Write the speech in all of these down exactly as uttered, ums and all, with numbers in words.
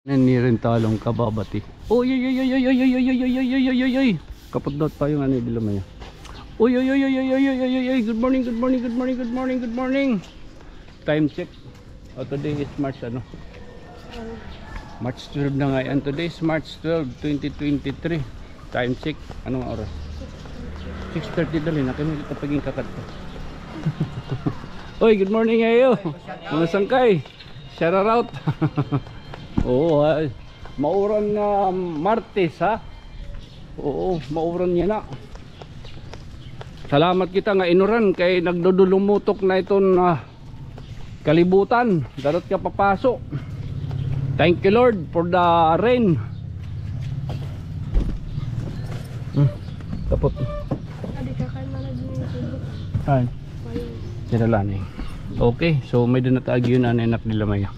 Nanirin talong kababati. Oy, oy, oy. Kapot daw tayo nga ni Dilamaya. Oy, oy, oy, oy. Good morning, good morning, good morning, good morning, good morning. Time check. Oh, today is March, ano? March twelve na ngay-an. Today is March twelve, twenty twenty-three. Time check. Anong oras? Six thirty, dali na kami kapag yung kakat ko. Oy, good morning, ayo. Mga sangkay. Shout out. Oo, ay. Mauran nga Martes, ha? Oo, mauran yana. Salamat kita nga inuran kay nagdudulumutok na iton, ah, kalibutan. Darat ka papaso. Thank you, Lord, for the rain. Hmm, kapot. Adi ka kay manag ni tubo. Ay. Mayo. Sira lang eh. Okay, so may-ada na ta agyo na anak nila Maya.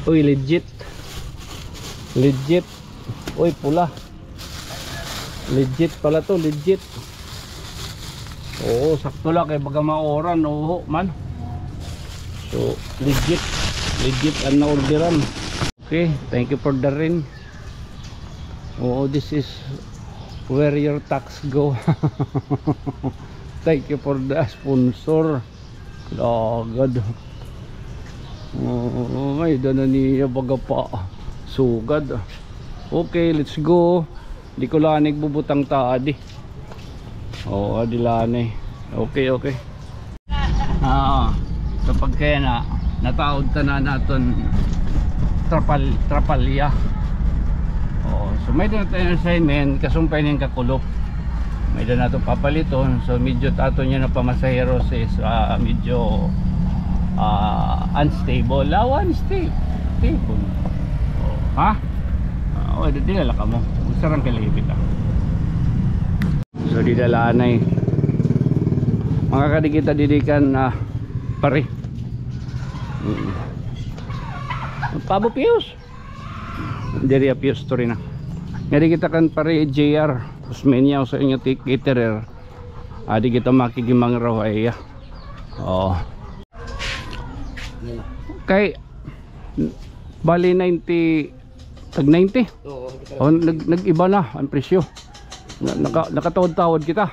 Uy, legit. Legit. Uy, pula. Legit pala to, legit. Oo, sakto la kay baga mauran, uho man. So, legit. Legit an naorderan. Okay, thank you for the rain. Oo, this is where your tax go. Thank you for the sponsor. Lagad. Oo, may-ada na niya baga pa. Sugad. Okay, let's go. Di ko la igbubutang ta adi. Oo, adi la ini. Okay, okay. Oo. So pagkaya na, nataod ta na naton trapal-, trapalya. Oo. So may-ada na tayo assignment, kasumpay nin kakulop. May-ada nato papaliton. So medyo aton yana pamasaheros is, ah, medyo, ah, unstable. Lawan stable. Stable. Oh, ha? Ah, o, di, dinala ka mo. Usa ra an kalipit, ah. So, dida la anay. Makakadi kita didi kan, ah, pare. Mm. Pabo Pius. Diri a Pius to rin, ah. Ngadi kita kan pare J R Osmeña, usa nga ti-, caterer. Adi kita makikimangraw ha iya. Oo. Kay, bali ninety, tag ninety? Oo. O, nag-, nag-iba na an presyo. Na-, naka-, nakatawad-tawad kita.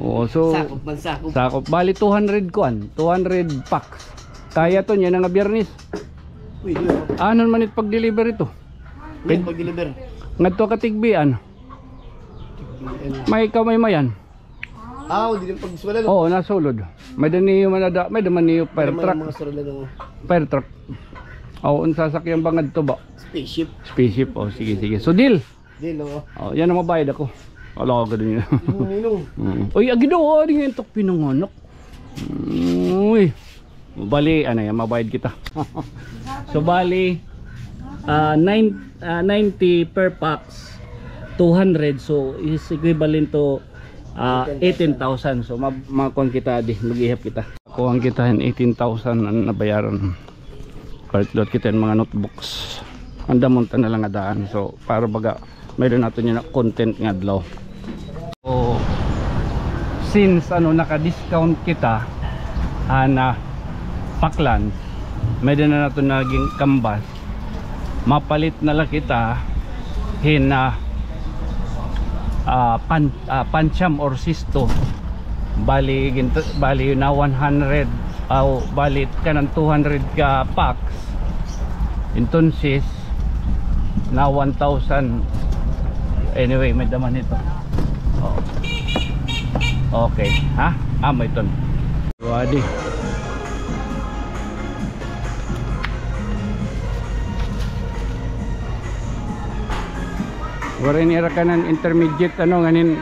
Oo, so, sakop man, sakop. Sakop. Bali, two hundred kuan, two hundred packs. Kaya to niya nga Biyernes. Pwede na. Ano man it pag-deliver ito? Ano pag-deliver? Ngadto ka Tigbian. Tigbian. May ikaw may mayan. Ah, o, di rin pag-iswala, no? Oo, nasulod. May-ada niyo man ada, may-ada man niyo fire truck. May mga surilan, no? Fire truck. Oo, ang sasakyan ba ngadto ba? Spaceship. Spaceship, o, sige, sige. So, deal. Deal, oo. O, yana, mabayad ako. Ala, ka din yan. Yung ninong. Mm. Uy, agi daw, o, di nga yung pinanganak. Uy. Bali, ano yan, mabayad kita. So, bali, ah, nine, ah, ninety per packs, two hundred, so is equivalent to, ah, eighteen thousand. So, ma-, makuan kita di, mag-ihap kita. Kuan kita hin eighteen thousand an nabayaran. Palit liwat kita hin mga notebooks. Andamon ta na la nga daan. So, para baga, may-ada naton yana content nga adlaw. So, since, ano, naka-discount kita, ana, Parkland, may-ada na naton naging kambas. Mapalit na la kita hin, ah, ah, pan-, ah, pancham or sisto. Bali, ginto-, bali na one hundred, aw, bali kanan two hundred ka packs. Entonces, na one thousand. Anyway, may-ada man ito. O. Okay, ha? Ah, may ton. Wadi. Waray nira kanan intermediate, ano, nganin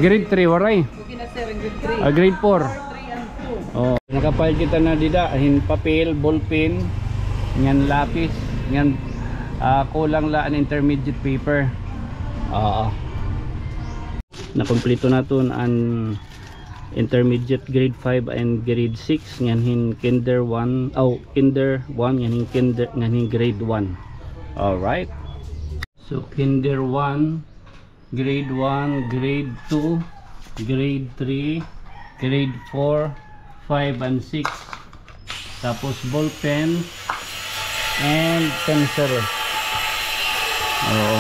grade three, waray. Okay na, sir, ang grade three. Ah, grade four. Three and two. O, nakapalit kita na dida hin papel, ballpen, ngan lapis, ngan, ah, kulang la an intermediate paper. Oo. Nakumpleto naton an intermediate grade five and grade six, ngan hin kinder one, aw, kinder one, ngan hin kinder, ngan hin grade one. All right. So, kinder one, grade one, grade two, grade three, grade four, five and six. Tapos ballpen, And sensor. Oo.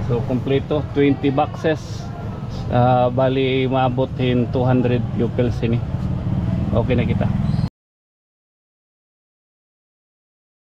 So, kompleto, twenty boxes. Ah, bali, maabot hin two hundred pupils ini. Okay na kita.